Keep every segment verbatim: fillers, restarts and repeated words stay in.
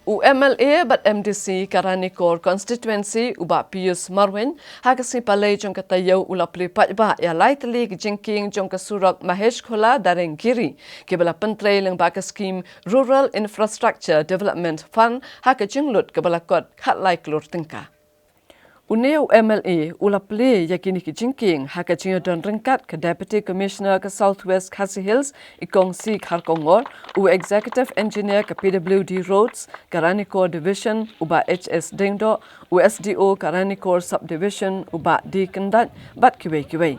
U M L A bad M D C ka Ranikor Constituency, u Bah Pius Marwein, ha ka sngi Palei jong ka taïew u la plie paidbah ïa lai tylli ki jingkieng jong ka surok Maheshkhola Darengiri, kiba la pyntrei lyngba ka skhim Rural Infrastructure Development Fund, ha ka jinglut kaba la kot khatlai klur tyngka. Une u M L A u la plie ïa kine ki jingkieng ha ka jingïadon ryngkat ka Deputy Commissioner ka South West Khasi Hills, i Kong C Kharkongor, u Executive Engineer ka P W D Roads ka Ranikor Division, u Bah H S Diengdoh, u S D O ka Ranikor Subdivision, u Bah D Kyndait, bad kiwei kiwei.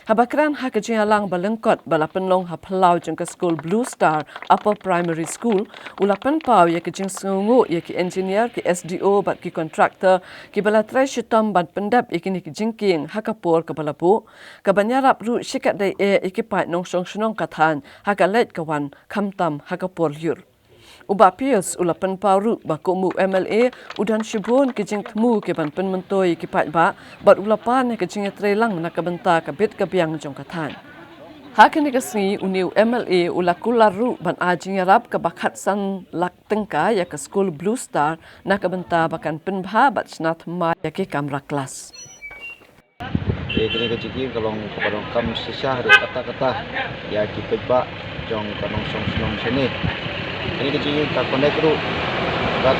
Haba kren ha ka jingïalang ba lyngkot ba la pynlong ha phyllaw jong ka skul Blue Star Upper Primary School, u la pynpaw ïa ka jingsngewnguh ïa ki engineer, ki S D O bad ki contractor kiba la trei shitom ban pyndep ïa kine ki jingkieng ha ka por kaba la buh, kaban ïarap ruh shikatdei eh ïa ki paid nongshong shnong ka thaiñ ha ka leit ka wan, khamtam ha ka por lyiur. U Bah Pius u la pynpaw ruh ba kum u M L A u don shibun ki jingthmu kiban pynmyntoi ïa ki paidbah, bad u la pan ïa ka jingïatreilang na ka bynta ka bit ka biang jong ka thaiñ. Ha kane ka sngi une u M L A u la kular ruh ban ai jingïarap kaba khatsan lak tyngka ïa ka skul Blue Star na ka bynta ba kan pynbha bad shna thymmai ïa ki kamra klas. Te kane ka jingkieng ka long kaba donkam shisha haduh katta katta ïa ki paidbah jong ka nongshong shnong shane. Kane ka jingkieng ka connect ruh bad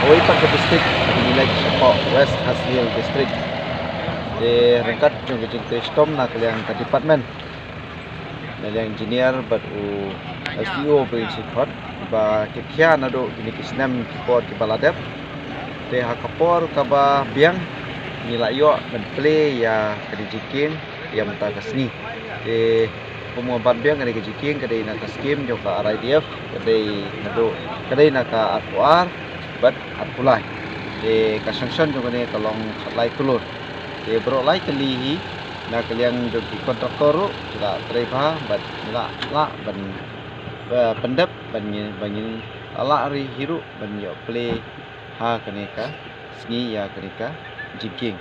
kawei pat ka district, kaba ngi leit shapoh West Khasi Hills District. Te ryngkat jong ka jingtrei shitom na ka liang ka department, na liang engineer bad u S D O Prince Khot, ba ki khia naduh kine ki snem ki por kiba la dep. Te ha ka por kaba biang ngi la ïoh ban plie ïa kane ka jingkieng ïa mynta ka sngi. Te kumba bad biang kane ka jingkieng ka dei na ka skim jong ka R I D F, ka dei naduh, ka dei na ka arphew ar bad arphew lai. Te ka sanction jong kane ka long khatlai klur. Te baroh lai tylli hi na ka liang jong ki contractor ruh ki la trei bha bad ngi la lah ban, eh, pyndep ban ngin, ban ngin lah ri hi ruh ban ïoh plie ha kane ka sngi ïa kane ka jingkieng.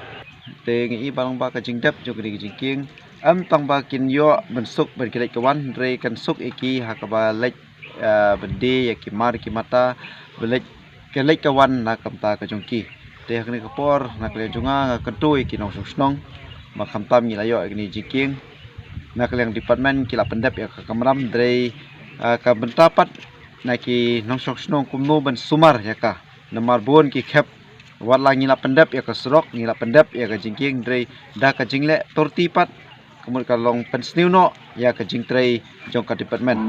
Te ngi i ba long ba ka jingdep jong kane ka jingkieng, em tang ba kin ïoh ban suk ban ki leit ka wan, hynrei kan suk ïa ki ha kaba leit, eh, ban die ïa ki mar ki mata, ban leit, ka leit ka wan na ka bynta ka jong ki. Te ha kane ka por na ka liang jong nga, nga kyntu ïa ki nongshong shnong ba khamtam ngi la ïoh ïa kane ka jingkieng, na ka liang department ki la pyndep ïa ka kamram, hynrei, eh, ka bynta pat na ki nongshong shnong kumno ban sumar ïa ka. Namar bun ki khep, wat la ngi la pyndep ïa ka surok, ngi la pyndep ïa ka jingkieng, hynrei da ka jingleh torti pat ka mut ka long pynsniew noh ïa ka jingtrei jong ka department.